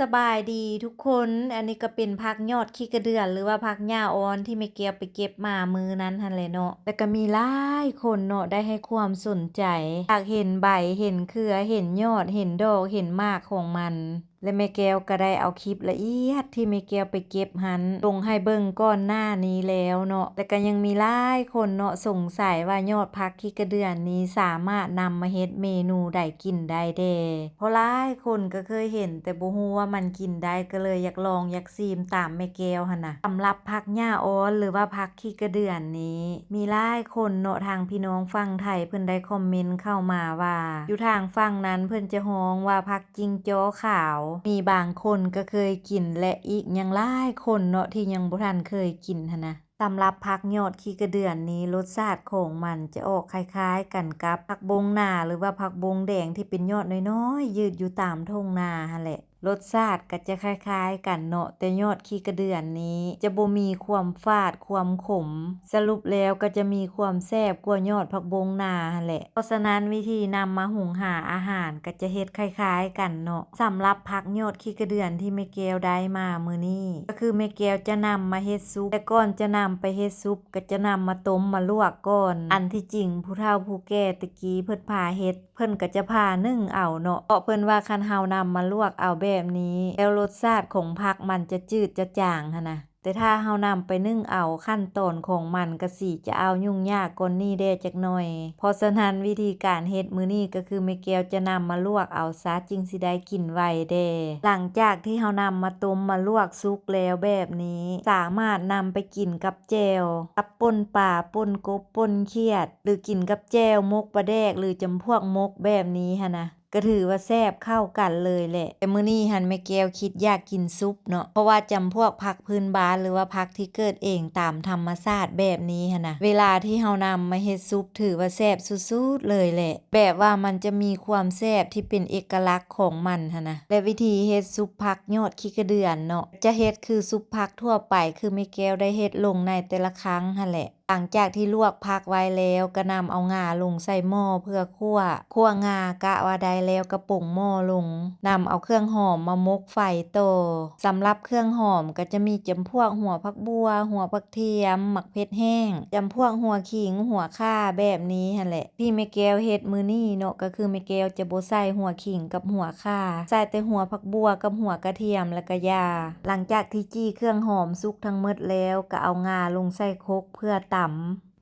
ສະບາຍດີທຸກຄົນ, ອັນນີ້ກໍເປັນຜັກຍອດຂີ້ກະເດືອນ ຫຼືວ່າຜັກຫຍ້າອ່ອນທີ່ແມ່ແກ້ວໄປເກັບມາມື້ນັ້ນຫັ້ນແຫຼະເນາະ. ແລ້ວກໍມີຫຼາຍຄົນເນາະ ໄດ້ໃຫ້ຄວາມສົນໃຈ, ຢາກເຫັນໃບ, ເຫັນເຄືອ, ເຫັນຍອດ, ເຫັນດອກ, ເຫັນໝາກຂອງມັນ. ແລະແມ່ແກ້ວກໍໄດ້ເອົາຄລິບລະອຽດທີ່ແມ່ແກ້ວໄປເກັບຫັ້ນ ລົງໃຫ້ເບິ່ງກ່ອນໜ້ານີ້ແລ້ວເນາະ. ແລະກໍຍັງມີຫຼາຍຄົນເນາະ ສົງໄສວ່າຍອດຜັກຂີ້ກະເດືອນນີ້ສາມາດນຳມາເຮັດເມນູໃດກິນໄດ້ແດ່? ເພາະຫຼາຍຄົນກໍເຄີຍເຫັນ ແຕ່ບໍ່ຮູ້ວ່າມັນກິນໄດ້ ກໍເລີຍຢາກລອງຢາກຊີມຕາມແມ່ແກ້ວຫັ້ນນະ. ສຳລັບຜັກຫຍ້າອ່ອນ ຫຼືວ່າຜັກຂີ້ກະເດືອນນີ້ ມີຫຼາຍຄົນເນາະ ທາງພີ່ນ້ອງຝັ່ງໄທເພິ່ນໄດ້ຄອມເມັນເຂົ້າມາວ່າ ຢູ່ທາງຝັ່ງນັ້ນເພິ່ນຈະຮ້ອງວ່າຜັກຈິງຈໍຂາວ. ມີບາງຄົນກໍເຄີຍກິນ ແລະອີກຍັງຫຼາຍຄົນເນາະ ທີ່ຍັງບໍ່ທັນເຄີຍກິນຫັ້ນນະ. ສຳລັບຜັກຍອດຂີ້ກະເດືອນນີ້ ລົດຊາດຂອງມັນຈະອອກຄ້າຍໆກັນກັບຜັກບົງນາ ຫຼືວ່າຜັກບົງແດງທີ່ເປັນຍອດນ້ອຍໆ ຢືດຢູ່ຕາມທົ່ງນາຫັ້ນແຫຼະ. ລົດຊາດກໍຈະຄ້າຍໆກັນເນາະ, ແຕ່ຍອດຂີ້ກະເດືອນນີ້ຈະບໍ່ມີຄວາມຝາດຄວາມຂົມ, ສະຫຼຸບແລ້ວກໍຈະມີຄວາມແຊບກວ່າຍອດຜັກບົງນາຫັ້ນແຫຼະ. ເພາະສະນັ້ນ ວິທີນຳມາຫຸງຫາອາຫານກໍຈະເຮັດຄ້າຍໆກັນເນາະ. ສຳລັບຜັກຍອດຂີ້ກະເດືອນທີ່ແມ່ແກ້ວໄດ້ມາມື້ນີ້ ກໍຄືແມ່ແກ້ວຈະນຳມາເຮັດຊຸບ, ແຕ່ກ່ອນຈະນຳໄປເຮັດຊຸບ ກໍຈະນຳມາຕົ້ມມາລວກກ່ອນ. ອັນທີ່ຈິງຜູ້ເຖົ້າຜູ້ແກ່ແຕ່ກີ້ເພິ່ນພາເຮັດ ເພິ່ນກໍຈະຜ່າໜຶ້ງເອົາເນາະ, ເພາະເພິ່ນວ່າຄັນເຮົານຳມາລວກເອົາແບບນີ້ ແລ້ວລົດຊາດຂອງຜັກມັນຈະຈືດຈະຈາງຫັ້ນນະ. ແຕ່ຖ້າເຮົານຳໄປໜຶ້ງເອົາ ຂັ້ນຕອນຂອງມັນກໍຊິຈະເອົາຫຍຸ້ງຍາກກວ່ານີ້ແດ່ຈັກໜ້ອຍ. ເພາະສະນັ້ນ ວິທີການເຮັດມື້ນີ້ກໍຄືແມ່ແກ້ວຈະນຳມາລວກເອົາຊະ ຈຶ່ງຊິໄດ້ກິນໄວແດ່. ຫຼັງຈາກທີ່ເຮົານຳມາຕົ້ມມາລວກສຸກແລ້ວແບບນີ້ ສາມາດນຳໄປກິນກັບແຈ່ວ, ກັບປົ່ນປາ, ປົ່ນກົບ, ປົ່ນຂຽດ ຫຼືກິນກັບແຈ່ວໝົກປາແດກ ຫຼືຈຳພວກໝົກແບບນີ້ຫັ້ນນະ ກໍຖືວ່າແຊບເຂົ້າກັນເລີຍແຫຼະ. ແຕ່ມື້ນີ້ຫັ້ນແມ່ແກ້ວຄິດຢາກກິນຊຸບເນາະ, ເພາະວ່າຈຳພວກຜັກພື້ນບ້ານ ຫຼືວ່າຜັກທີ່ເກີດເອງຕາມທຳມະຊາດແບບນີ້ຫັ້ນນະ ເວລາທີ່ເຮົານຳມາເຮັດຊຸບ ຖືວ່າແຊບສຸດໆເລີຍແຫຼະ. ແບບວ່າມັນຈະມີຄວາມແຊບທີ່ເປັນເອກະລັກຂອງມັນຫັ້ນນະ. ແລະວິທີເຮັດຊຸບຜັກຍອດຂີ້ກະເດືອນເນາະ ຈະເຮັດຄືຊຸບຜັກທົ່ວໄປ ຄືແມ່ແກ້ວໄດ້ເຮັດລົງໃນແຕ່ລະຄັ້ງຫັ້ນແຫຼະ. ຫຼັງຈາກທີ່ລວກຜັກໄວ້ແລ້ວ ກໍນຳເອົາງາລົງໃສ່ໝໍ້ເພື່ອຂົ້ວ. ຂົ້ວງາກະວ່າໄດ້ແລ້ວກໍປົງໝໍ້ລົງ. ນຳເອົາເຄື່ອງຫອມມາໝົກໄຟຕໍ່. ສຳລັບເຄື່ອງຫອມກໍຈະມີຈຳພວກຫົວຜັກບົ່ວ, ຫົວຜັກທຽມ, ໝາກເຜັດແຫ້ງ, ຈຳພວກຫົວຂີງ, ຫົວຂ່າ ແບບນີ້ຫັ້ນແຫຼະ. ທີ່ແມ່ແກ້ວເຮັດມື້ນີ້ເນາະ ກໍຄືແມ່ແກ້ວຈະບໍ່ໃສ່ຫົວຂີງກັບຫົວຂ່າ, ໃສ່ແຕ່ຫົວຜັກບົ່ວກັບຫົວກະທຽມ ແລ້ວກໍຢາ. ຫຼັງຈາກທີ່ຈີ່ເຄື່ອງຫອມສຸກທັງໝົດແລ້ວ ກໍເອົາງາລົງໃສ່ຄົກເພື່ອຕຳ.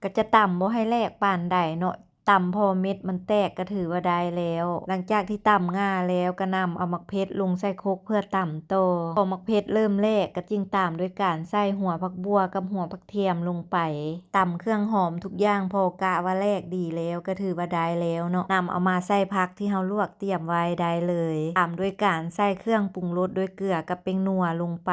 ກໍຈະຕຳບໍ່ໃຫ້ແຫຼກປານໃດເນາະ, ຕຳພໍເມັດມັນແຕກກໍຖືວ່າໄດ້ແລ້ວ. ຫຼັງຈາກທີ່ຕຳງາແລ້ວ ກໍນຳເອົາໝາກເຜັດລົງໃສ່ຄົກເພື່ອຕຳຕໍ່. ພໍໝາກເຜັດເລີ່ມແຫຼກ ກໍຈຶ່ງຕາມດ້ວຍການໃສ່ຫົວຜັກບົ່ວກັບຫົວຜັກທຽມລົງໄປ. ຕຳເຄື່ອງຫອມທຸກຢ່າງພໍກະວ່າແຫຼກດີແລ້ວ ກໍຖືວ່າໄດ້ແລ້ວເນາະ. ນຳເອົາມາໃສ່ຜັກທີ່ເຮົາລວກຕຽມໄວ້ໄດ້ເລີຍ. ຕາມດ້ວຍການໃສ່ເຄື່ອງປຸງລົດດ້ວຍເກືອກັບແປ້ງນົວລົງໄປ.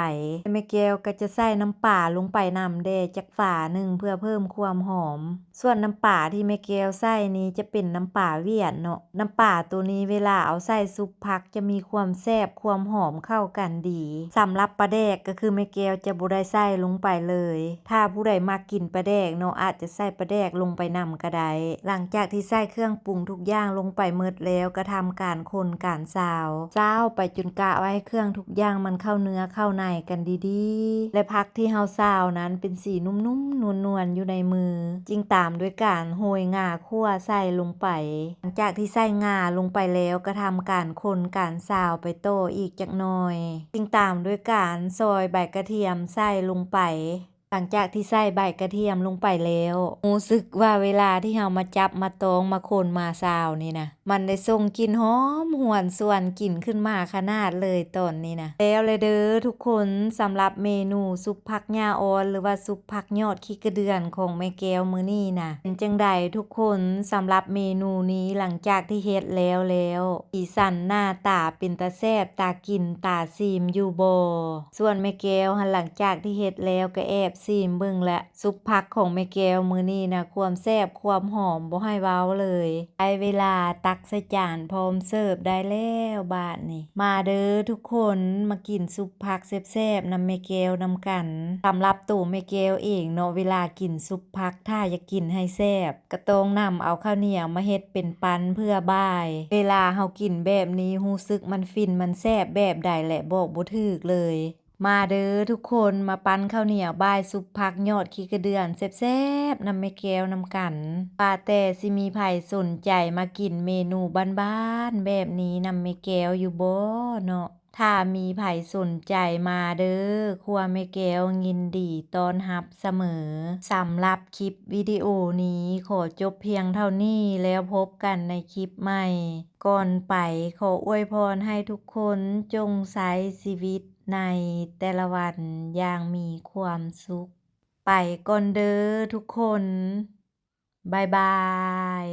ແມ່ແກ້ວກໍຈະໃສ່ນ້ຳປາລົງໄປນຳແດ່ຈັກຝາໜຶ່ງ ເພື່ອເພີ່ມຄວາມຫອມ. ສ່ວນນ້ຳປາທີ່ແມ່ແກ້ວໃສ່ນີ້ຈະເປັນນ້ຳປາຫວຽນເນາະ. ນ້ຳປາໂຕນີ້ເວລາເອົາໃສ່ຊຸບຜັກຈະມີຄວາມແຊບຄວາມຫອມເຂົ້າກັນດີ. ສຳລັບປາແດກກໍຄືແມ່ແກ້ວຈະບໍ່ໄດ້ໃສ່ລົງໄປເລີຍ. ຖ້າຜູ້ໃດມັກກິນປາແດກເນາະ ອາດຈະໃສ່ປາແດກລົງໄປນຳກໍໄດ້. ຫຼັງຈາກທີ່ໃສ່ເຄື່ອງປຸງທຸກຢ່າງລົງໄປໝົດແລ້ວ ກໍທຳການຄົນການຊາວ. ຊາວໄປຈົນກະວ່າໃຫ້ເຄື່ອງທຸກຢ່າງມັນເຂົ້າເນື້ອເຂົ້າໃນກັນດີໆ ແລະ ຜັກທີ່ເຮົາຊາວນັ້ນເປັນສີໜຸ່ມໆ ນວນໆ ຢູ່ໃນມື. ຈຶ່ງຕາມດ້ວຍການໂຮຍງາຂົ້ວໃສ່ລົງໄປ. ຫຼັງຈາກທີ່ໃສ່ງາລົງໄປແລ້ວ ກໍທຳການຄົນການຊາວໄປຕໍ່ອີກຈັກໜ້ອຍ. ຈຶ່ງຕາມດ້ວຍການຊອຍໃບກະທຽມໃສ່ລົງໄປ. ຫຼັງຈາກທີ່ໃສ່ໃບກະທຽມລົງໄປແລ້ວ ຮູ້ສຶກວ່າເວລາທີ່ເຮົາມາຈັບມາຕອງມາຄົນມາຊາວນີ້ນະ ມັນໄດ້ສົ່ງກິ່ນຫອມຫວນຊວນກິ່ນຂຶ້ນມາຂະໜາດເລີຍຕອນນີ້ນະ. ແລ້ວແຫຼະເດີທຸກຄົນ, ສຳລັບເມນູຊຸບຜັກຫຍ້າອ່ອນ ຫຼືວ່າຊຸບຜັກຍອດຂີ້ກະເດືອນຂອງແມ່ແກ້ວມື້ນີ້ນະ ເປັນຈັ່ງໃດທຸກຄົນ? ສຳລັບເມນູນີ້ ຫຼັງຈາກທີ່ເຮັດແລ້ວແລ້ວ ສີສັນໜ້າຕາເປັນຕາແຊບ ຕາກິນ ຕາຊີມຢູ່ບໍ່? ສ່ວນແມ່ແກ້ວຫັ້ນ ຫຼັງຈາກທີ່ເຮັດແລ້ວກໍແອບ ຊີມເບິ່ງແຫຼະ ຊຸບຜັກຂອງແມ່ແກ້ວມື້ນີ້ນະ ຄວາມແຊບຄວາມຫອມບໍ່ໃຫ້ເວົ້າເລີຍ. ໄດ້ເວລາຕັກໃສ່ຈານພ້ອມເສີບໄດ້ແລ້ວບາດນີ້. ມາເດີທຸກຄົນ ມາກິນຊຸບຜັກແຊບໆນຳແມ່ແກ້ວນຳກັນ. ສຳລັບໂຕແມ່ແກ້ວເອງເນາະ ເວລາກິນຊຸບຜັກ ຖ້າຢາກກິນໃຫ້ແຊບ ກໍຕ້ອງນຳເອົາເຂົ້າໜຽວມາເຮັດເປັນປັ້ນເພື່ອບ່າຍ. ເວລາເຮົາກິນແບບນີ້ ຮູ້ສຶກມັນຟິນມັນແຊບແບບໃດແຫຼະ ບອກບໍ່ຖືກເລີຍ. ມາເດີທຸກຄົນ ມາປັ້ນເຂົ້າໜຽວບ່າຍຊຸບຜັກຍອດຂີ້ກະເດືອນແຊບໆນຳແມ່ແກ້ວນຳກັນ. ວ່າແຕ່ຊິມີໃຜສົນໃຈມາກິນເມນູບ້ານໆແບບນີ້ນຳແມ່ແກ້ວຢູ່ບໍ່ເນາະ? ຖ້າມີໃຜສົນໃຈມາເດີ ຄົວແມ່ແກ້ວຍິນດີຕ້ອນຮັບສະເໝີ. ສຳລັບຄລິບວິດີໂອນີ້ຂໍຈົບພຽງເທົ່ານີ້ ແລ້ວພົບກັນໃນຄລິບໃໝ່. ກ່ອນໄປ ຂໍອວຍພອນໃຫ້ທຸກຄົນຈົ່ງໃຊ້ຊີວິດໃນແຕ່ລະວັນຢ່າງມີຄວາມສຸກ. ໄປກ່ອນເດີທຸກຄົນ. ບາຍບາຍ.